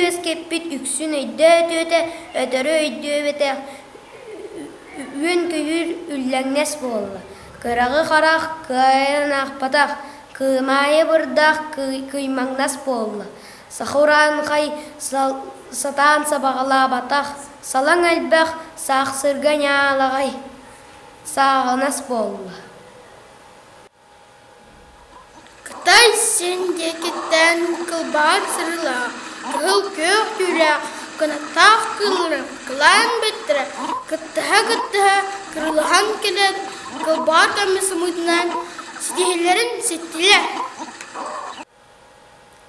үөскэппит үксүн өйдөөтүөтэ, өтөрү өйдүөбэтэх үөн-көйүүр үллэҥнэс буолла. Кыраҕы харах кыайан аахпатах, кыымаайы бырдах кыймаҥнас буолла. Саха урааҥхай сатаан сабаҕалаабатах, салаҥ элбэх, саахсырга ньаалаҕай сааҕынас буолла. Кытай син диэкиттэн кылбаҕар сырыылаах, кыһыл күөх түүлээх, кынаттаах кыыллары кылаан бэттэрэ кыттыһа-кыттыһа кырылаһан кэлэн кылбаа көмүс сымыытынан ситиһиллэрин ситтилэр.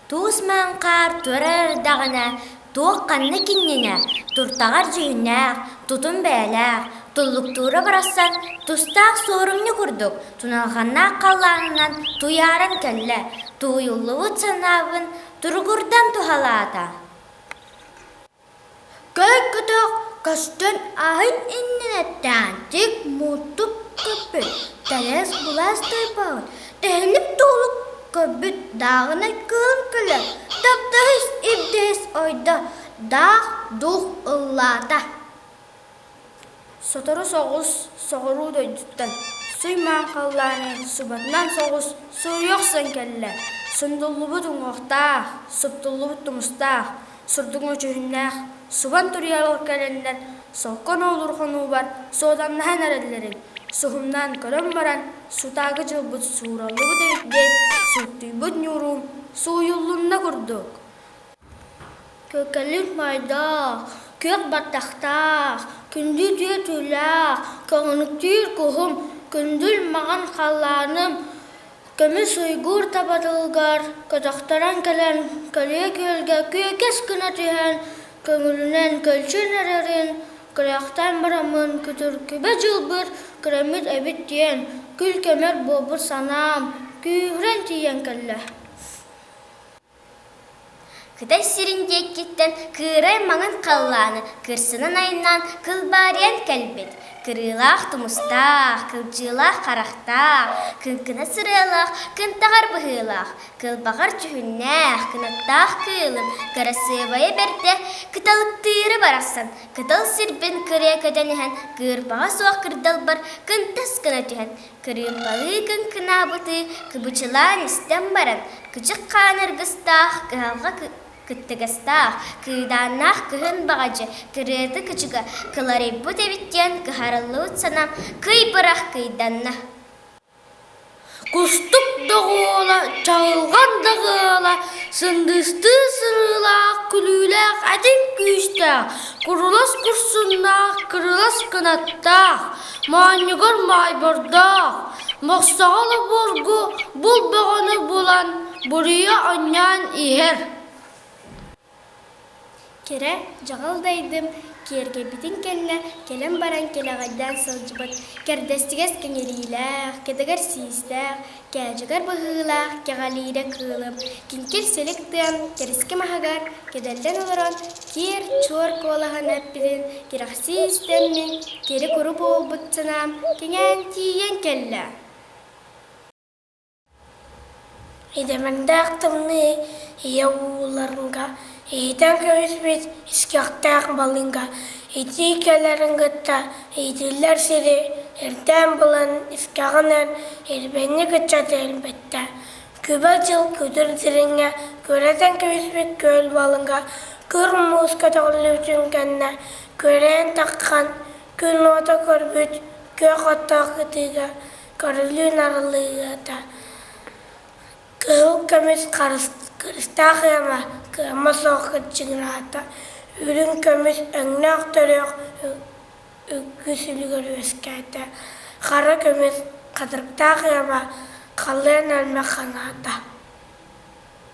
Туус маҥхаар турар эрдэҕинэ, туох ханнык иннинэ туртаҕар дьүһүннээх, тутум бэйэлээх, туллуктуура барахсан тустаах суорумньу курдук туналҕаннаах халлаанынан туйааран кэллэ, тууйуллубут санаабын туругурдан туһалаата. Көй көтөх көстөн аһын иннинэ тээнтик муттук көппүт, тэлэс-былас тайпаабыт, тэһилик туолук көрбүт дааҕынай кыылын көлө дабдаһыс ибдэһис ойдо, даах-дух ыллаата. Сотору соҕус соҕуруу дойдуттан суй-маан халлааны субатынан соҕус суруйа охсон кэллэ, сундуллубут уҥуохтаах, суптуллубут тумустаах, сурдуҥу дьүһүннээх субан туруйалар кэлэннэр солко ноолуур хонуубар суодамнаһан эрэллэрин суһумнаан көрөн баран сутаагы дьылбыт суураллыбыт эбит диэн сууттуйбут ньууруум сууйуллунна курдук. Көкөлүк майдаах, күөх баттахтаах, күндү түө түүлээх, көҥүлүктүүр куһум, күндүл маҕан халлааным Көмүс уйгуур табатылыгар көтөхтөрөн кэлэн көлүйэ күөлгэ күөкэс гына түһэн көҥүлүнэн көлчүн эрэрин көрөөхтөөн бараммын күтүркүбэ дьылбыр күрэммит эбит диэн күл-көмөр буолбут санаам күүһүрэн тиийэн кэллэ. Кытай сирин диэкиттэн кыырай маҥан халлааны кырсынан айаннаан кылбаарыйан кэлбит, кырыылаах тумустаах, кылдьыылаах харахтаах, кыҥкына сырыалаах, кынтаҕар быһыылаах, кылбаҕар дьүһүннээх, кынаттаах кыылым, кырасыабайа бэрдэ, кыталыктыыра барахсан, кытыл сирбин кырыа көтөн иһэн, кыырпаҕа суох кырдалбар кынтас гына түһэн, Кырыымпалыы кыҥкынаабытыы кыбычылаан истэн баран, кыдьык хаан аргыстаах, кыһалҕа кыттыгастаах, кыыдааннаах кыһын баҕадьы кырыата кычыга кыларыйбыт эбит диэн кыһарыллыбыт санаам кый бырах кыйданна. Кустук доҕуола, чаҕылҕан даҕыала, сындыыстыы сырыылаах, күлүүлээх этиҥ күүстээх, курулас курсуннаах, кырылас кынаттаах, Моонньугар моойбордоох, мохсоҕол обургу бул бөҕөнү булан буруйа онньоон иһэр. Кэрэ дьаҕыл дайдым киэргэйбитин кэннэ кэлэн баран кэлэҕэйдээн сылдьыбыт кэрдэстигэс кэҥириилээх, кэтэгэр сиистээх, кээдьигэр быһыылаах кэҕэлиирэ кыылым киҥкир силик тыам кэрискэ маһыгар кэдэллэн олорон киэр-чуор куолаһын эппитин кэрэхсии истэммин кири-куру буолбут санаам кэҥээн тиийэн кэллэ. Идэмэрдээх тымныы ийэ ууларга иһитэн кэбиспит искэхтээх балыыҥка итии кэлэрин кытта иитиллэр сири ирдээн булан искэҕинэн ирбэнньик ыччаты элбэттэ. Күбэ дьыл күтүр дириҥҥэ күрэтэн кэбиспит күөл балыга күр муус көтөҕүллүбүтүн кэннэ күрээн таххан күн уота көрбүт күөх оттоох кытыыга көрүлүүн арыллыыта Кыһыл көмүс кырыстаах ыама кыама суох кырдьыгыраата, үрүҥ көмүс өҥнөөх төрүөх үгүс үлүгэр үөскээтэ, хара көмүс хатырыктаах ыама халыан элбэх ханаата.